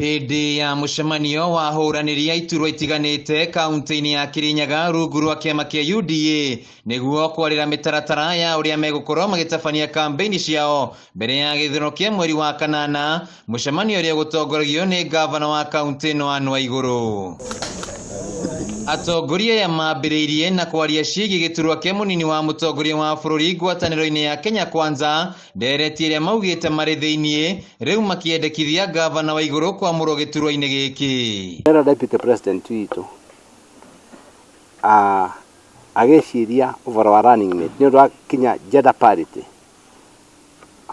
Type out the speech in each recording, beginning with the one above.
Hĩndĩ ya mũcemanio wa ahũranĩri a iturwa itiganĩte kaunti-inĩ ya Kirinyaga rungu rwa kĩama kĩa UDA nĩguo kwarĩra mĩtaratara ya ũrĩa megũkorwo magĩtabania kambĩini ciao mbere ya gĩthurano kĩa mweri wa kanana, mũcemanio ũrĩa ũgũtongoragio nĩ ngavana wa kaunti ĩno Anne Waigũrũ. Atongoria aya mambĩrĩirie na kwaria ciĩgiĩ gĩturwa kĩa mũnini wa mũtongoria wa bũrũri ngwatanĩro-inĩ ya Kenya Kwanza, ndereti ĩrĩa maugĩte marĩ thĩiniĩ rĩu makĩendekithia ngavana Waigũrũ kwamũrwo gĩturwa-inĩ gĩkĩ. Ndĩrera deputy president witũ agĩciria ũhoro wa running mate nĩ ũndũ wa kinya gender parity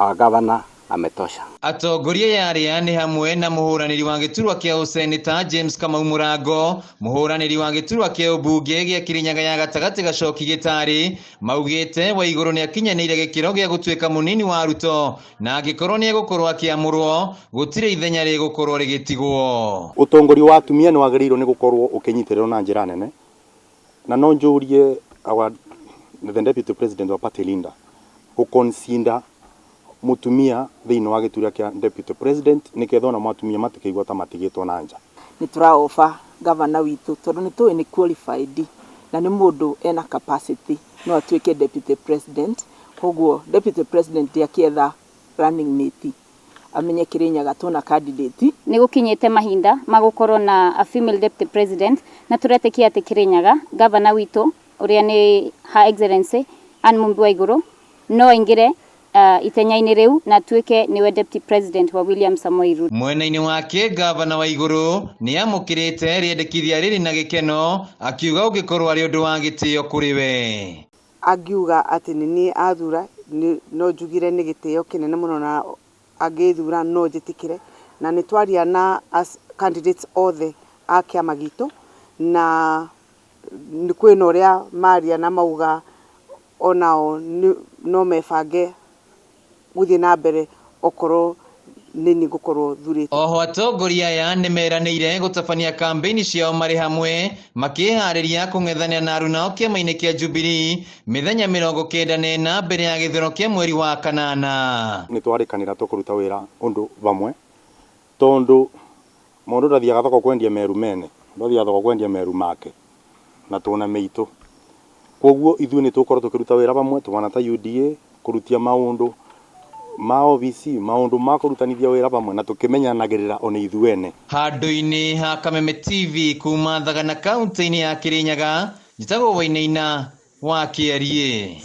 our governor ametosha. Atongoria aya arĩa nĩ hamwe na mũhũranĩri wa gĩturwa kĩa ũseneta James Kamau Mũrango, mũhũranĩri wa gĩturwa kĩa ũmbunge gĩa Kirinyaga ya gatagatĩ Gacoki Gĩtarĩ, maugĩte Waigũrũ nĩ akinyanĩire gĩkĩro gĩa gũtuĩka mũnini wa Ruto na angĩkorwo nĩ egũkorwo akĩamũrwo gũtirĩ ithenya rĩgũkorwo rĩgĩtigwo. Ũtongoria wa atumia nĩ wagĩrĩirwo nĩ gũkorwo ũkĩnyitĩrĩrwo na njĩra nene, na no njũrie our the deputy president wa party leader gũ-consider mũtumia thĩinĩ wa gĩturwa kĩa deputy president nĩgetha ona atumia matikaigua ta matigĩtwo na nja. Nĩ tũra-offer gavana witũ tondũ nĩ tũĩ nĩ qualified na nĩ mũndũ ena capacity no atuĩke deputy president. Koguo deputy president akĩetha running mate amenye Kirinyaga twĩna candidate. Nĩ gũkinyĩte mahinda ma gũkorwo na a female deputy president na tũretĩkia atĩ Kirinyaga gavana witũ ũrĩa nĩ Her Excellency Anne Mumbi Waigũrũ no aingĩre ithenya-inĩ rĩu na atuĩke nĩwe deputy president wa William Samoei Ruto. Mwena-inĩ wake gavana Waigũrũ nĩ amũkĩrĩte rĩendekithia rĩrĩ na gĩkeno akiuga ũngĩkorwo arĩ ũndũ wa gĩtĩo kũrĩ we. Angiuga atĩ nĩ niĩ athura no njugire nĩ gĩtĩo kĩnene mũno na angĩthura no njĩtĩkĩre, na nĩ twaria na as candidates othe a kĩama gitũ na kwĩna ũrĩa maria na mauga onao no mebange gũthiĩ na mbere okorwo nĩ niĩ ngũkorwo thurĩtwo. Oho atongoria aya nĩ meranĩire gũtabania kambĩini ciao marĩ hamwe makĩharĩria kũng'ethanĩra na arunao kĩama-inĩ kĩa Jubilee mĩthenya 94 mbere ya gĩthurano kĩa mweri wa kanana. Nĩ twarĩkanĩra tũkũruta wĩra ũndũ vamwe tondũ mũndũ ndathiaga thoko kwendia meru mene, ndathiaga thoko kwendia meru make na tũna mĩitũ. Koguo ithuĩ nĩ tũgũkorwo tũkĩruta wĩra vamwe tũhana ta UDA kũrutia maũndũ ma obici, maũndũ ma kũrutanithia wĩra vamwe na tũkĩmenyanagĩrĩra ona ithuĩ ene. Handũ-inĩ ha Kameme TV kuma Thagana kaunti-inĩ ya Kirinyaga, njĩtagwo Wainaina wa Kĩariĩ.